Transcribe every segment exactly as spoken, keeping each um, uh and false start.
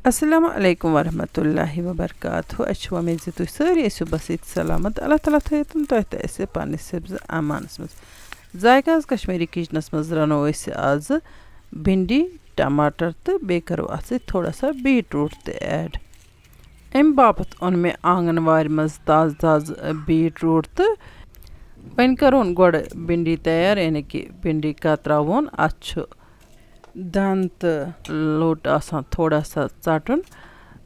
السلام علیکم ورحمۃ اللہ وبرکاتہ۔ أسۍ چھِ وۄمید زِ تُہۍ سٲری ٲسِو بس ییٚتہِ سلامت۔ اللہ تعالیٰ تھٲیِتن تۄہہِ تہٕ اَسہِ پننِس حفظ امانس منٛز۔ ذائقہ آز کشمیٖری کچنس منٛز رنو أسۍ آز بھنڈی، ٹماٹر تہٕ بیٚیہِ کرو اتھ سۭتۍ تھوڑا سا بیٖٹ روٗٹ تہِ add۔ امہِ باپتھ اوٚن مےٚ آنگن وارِ منٛز تازٕ تازٕ بیٖٹ روٗٹ تہٕ وۄنۍ کرون گۄڈٕ بھنڈی تیار، یعنی کہِ بھنڈی کتراوون۔ اتھ چھُ دَنٛد تہٕ لوٚٹ آسان تھوڑا سا ژَٹُن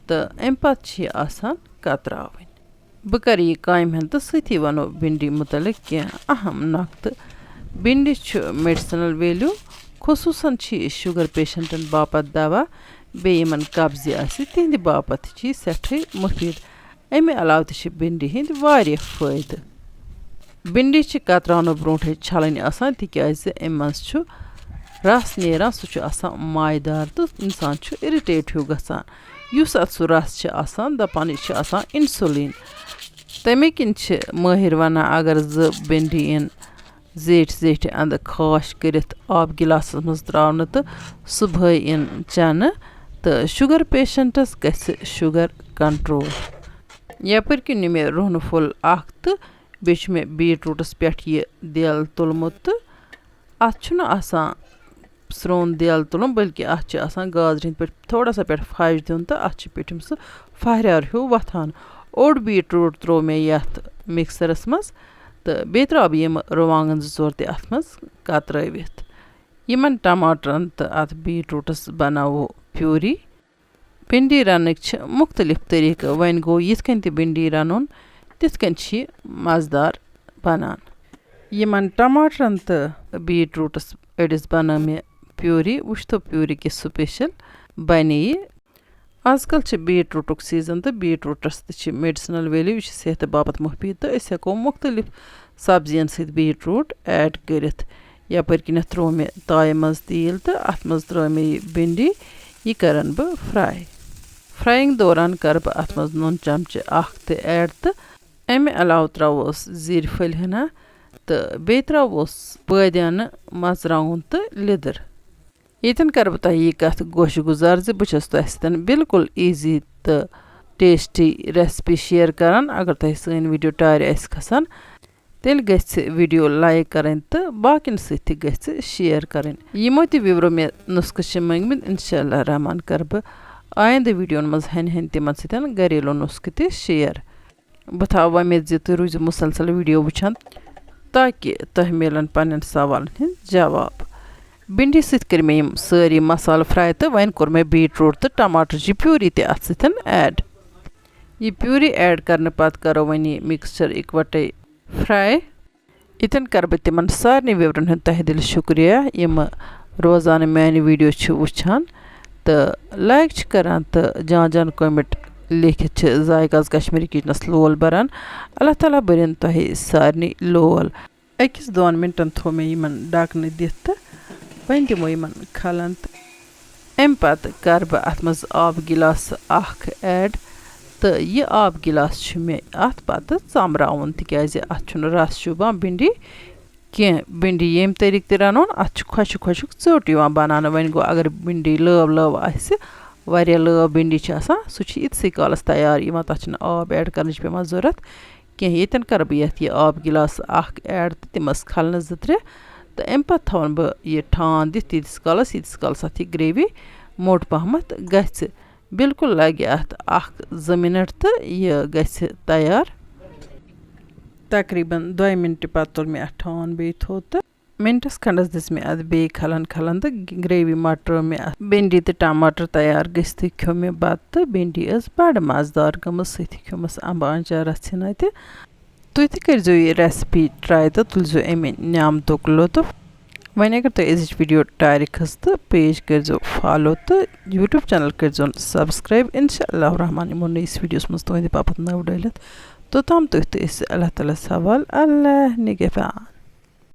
تہٕ اَمہِ پَتہٕ چھِ یہِ آسان کَتراوٕنۍ۔ بہٕ کَرٕ یہِ کامہِ ہُنٛد تہٕ سۭتی وَنو بھنڈی مُتعلِق کینٛہہ اَہَم نۄقطہٕ۔ بھنڈی چھُ medicinal value، خصوٗصاً چھِ یہِ شُگر پیشنٹَن باپَتھ دَوا، بیٚیہِ یِمَن قبضی آسہِ تِہِنٛدِ باپَتھ تہِ چھِ یہِ سٮ۪ٹھٕے مُفیٖد۔ اَمہِ علاوٕ تہِ چھِ بھنڈی ہٕنٛدۍ واریاہ فٲیدٕ۔ بھنڈی چھِ کتراونہٕ برونٛٹھٕے چھلٕنۍ آسان، تِکیازِ اَمہِ منٛز چھُ رس نیران، سُہ چھُ آسان مایہِ دار تہٕ اِنسان چھُ irritate ہیوٗ گژھان۔ یُس اَتھ سُہ رس چھُ آسان، دَپان یہِ چھُ آسان insulin۔ تَمے کِنۍ چھِ مٲہِر وَنان، اگر زٕ بھنڈی یِن زیٹھِ زیٹھِ اَندٕ خاش کٔرِتھ آب گِلاسَس منٛز ترٛاونہٕ تہٕ صُبحٲے یِن چٮ۪نہٕ، تہٕ شُگر پیشنٹَس گژھِ شُگر control۔ یَپٲرۍ کِنۍ نیوٗ مےٚ رُہنہٕ پھوٚل اَکھ تہٕ بیٚیہِ چھُ مےٚ بیٖٹ روٗٹَس پٮ۪ٹھ یہِ دیل تُلمُت تہٕ اَتھ چھُنہٕ آسان سرٛوٚن دیل تُلُن، بلکہِ اَتھ چھِ آسان گازرِ ہِنٛدۍ پٲٹھۍ تھوڑا سا پٮ۪ٹھ پھَش دیُن تہٕ اَتھ چھِ پیٚٹھِم سُہ پھَہریٛار ہیوٗ وۄتھان۔ اوٚڑ بیٖٹ روٗٹ ترٛوو مےٚ یَتھ مِکسَرَس منٛز تہٕ بیٚیہِ ترٛاوٕ بہٕ یِم رُوانٛگَن زٕ ژور تہِ اَتھ منٛز کَترٲوِتھ۔ یِمَن ٹماٹرَن تہٕ اَتھ بیٖٹ روٗٹَس بَناوو پیوٗری۔ بھنڈی رننٕکۍ چھِ مُختٔلِف طریٖقہٕ، وۄنۍ گوٚو یِتھ کٔنۍ تہِ بھنڈی رَنُن، تِتھ کٔنۍ چھِ یہِ مَزٕدار بَنان۔ یِمَن ٹماٹرَن تہٕ بیٖٹ روٗٹَس أڑِس بَنٲو مےٚ پیوٗری۔ وٕچھتو پیوٗری کِژھ special بَنے یہِ۔ آز کل چھِ بیٖٹ روٗٹُک season تہٕ بیٖٹ روٗٹَس تہِ چھِ medicinal value، یہِ چھِ صحتہٕ باپتھ مُفیٖد تہٕ أسۍ ہٮ۪کو مُختٔلِف سبزیَن سۭتۍ بیٖٹ روٗٹ add کٔرِتھ۔ یَپٲرۍ کِنٮ۪تھ ترٛوو مےٚ تایہِ منٛز تیٖل تہٕ اَتھ منٛز ترٛٲو مےٚ یہِ بھنڈی۔ یہِ کَرَن بہٕ fry۔ Frying دوران کَرٕ بہٕ اَتھ منٛز نُن چمچہٕ اَکھ تہِ add تہٕ اَمہِ علاوٕ ترٛاووس زِرِ پھٔلۍ ہنا تہٕ بیٚیہِ ترٛاووس بٲدیانہٕ، مرژٕوانٛگُن تہٕ لیٚدٕر۔ ییٚتٮ۪ن کَرٕ بہٕ تۄہہِ یہِ کَتھ گوشہِ گُزار زِ بہٕ چھَس تۄہہِ سۭتۍ بالکل easy تہٕ tasty recipe share کَران۔ اگر تۄہہِ سٲنۍ video ٹارِ آسہِ کھسان، تیٚلہِ گژھِ video like کَرٕنۍ تہٕ باقیَن سۭتۍ تہِ گژھِ share کَرٕنۍ۔ یِمو تہِ viewerو مےٚ نُسخہٕ چھِ مٔنٛگمٕتۍ، انشاءاللہ رحمان کَرٕ بہٕ آیندٕ videoن منٛز ہَنہِ ہَنہِ تِمَن سۭتۍ گَریلو نُسخہٕ تہِ share۔ بہٕ تھاوٕ وۄمید زِ تُہۍ روٗزِو مُسلسل video وٕچھان، تاکہِ تۄہہِ میلن پننٮ۪ن سوالن ہٕنٛدۍ جواب۔ بھنڈی سۭتۍ کٔرۍ مےٚ یِم سٲری مسالہٕ fry تہٕ وۄنۍ کوٚر مےٚ بیٖٹ روٗٹ تہٕ ٹماٹرٕچ یہِ پیوٗری تہِ اتھ سۭتۍ add۔ یہِ پیوٗری add کرنہٕ پتہٕ کرو وۄنۍ یہِ mixture اِکوٹے fry۔ ییٚتٮ۪ن کَرٕ بہٕ تِمَن سارنٕے viewerن ہُنٛد تہہ دِل شُکریہ، یِم روزانہٕ میٛانہِ video چھِ وٕچھان تہٕ like چھِ کَران تہٕ جان جان comment لیکھِتھ چھِ ذائقہ آز کشمیٖری کچنَس لول بَران۔ اللہ تعالیٰ بٔرِن تۄہہِ سارنٕے لول۔ أکِس دۄن مِنٹَن تھوٚو مےٚ یِمَن ڈَکہٕ دِتھ تہٕ وۄنۍ دِمو یِمَن کھَلَن تہٕ اَمہِ پَتہٕ کَرٕ بہٕ اَتھ منٛز آب گِلاس اَکھ add تہٕ یہِ آب گِلاس چھُ مےٚ اَتھ پَتہٕ ژَمراوُن، تِکیٛازِ اَتھ چھُنہٕ رَس شوٗبان بِنٛڈِ کینٛہہ۔ بِنٛڈِ ییٚمہِ طریٖقہٕ تہِ رَنون، اَتھ چھُ خۄشٕک خۄشٕک ژیوٚٹ یِوان بَناونہٕ۔ وۄنۍ گوٚو، اگر بِنٛڈِ لٲو لٲو آسہِ، واریاہ لٲو بِنٛڈِ چھِ آسان، سُہ چھِ یِتسٕے کالَس تیار یِوان، تَتھ چھُنہٕ آب add کَرنٕچ پٮ۪وان ضوٚرَتھ کینٛہہ۔ ییٚتٮ۪ن کَرٕ بہٕ یَتھ یہِ آب گِلاس اَکھ add تہٕ تِم ٲس کھَلنَس زٕ ترٛےٚ، تہٕ اَمہِ پَتہٕ تھاوَن بہٕ یہِ ٹھانٛڈ دِتھ تیٖتِس کالَس، ییٖتِس کالَس اَتھ یہِ gravy موٚٹ پَہمَتھ گژھِ۔ بالکل لَگہِ اَتھ اَکھ زٕ مِنَٹ تہٕ یہِ گژھِ تیار۔ تقریٖباً دۄیہِ مِنٹہِ پَتہٕ تُل مےٚ اَتھ ٹھانٛڈ بیٚیہِ تھوٚد تہٕ مِنٹَس کھنٛڈَس دِژ مےٚ اَتھ بیٚیہِ کھَلَن کھَلَن تہٕ gravy مَٹرٲو مےٚ اَتھ۔ بِنٛڈی تہٕ ٹماٹر تیار گٔژھِتھٕے کھیوٚو مےٚ بَتہٕ تہٕ بِنٛڈی ٲس بَڑٕ مَزٕدار گٔمٕژ، سۭتۍ کھیوٚمَس اَمبہٕ آنٛچار رَژھِ ہنا تہِ۔ تُہۍ تہِ کٔرۍزیو یہِ recipe try تہٕ تُلۍزیو اَمہِ نعمتُک لطف۔ وۄنۍ اگر تۄہہِ أزِچ video ٹارِ کھٔژ تہٕ page کٔرۍزیو follow تہٕ YouTube channel کٔرۍزیون subscribe۔ انشاء اللہ الرحمن یِمو نٔیِس videoس منٛز تُہٕنٛدِ باپتھ نٔو ڈٲلِتھ۔ توٚتام تُہۍ تہٕ أسۍ اللہ تعالیٰ ہَس حوال۔ اللہ نگہبان۔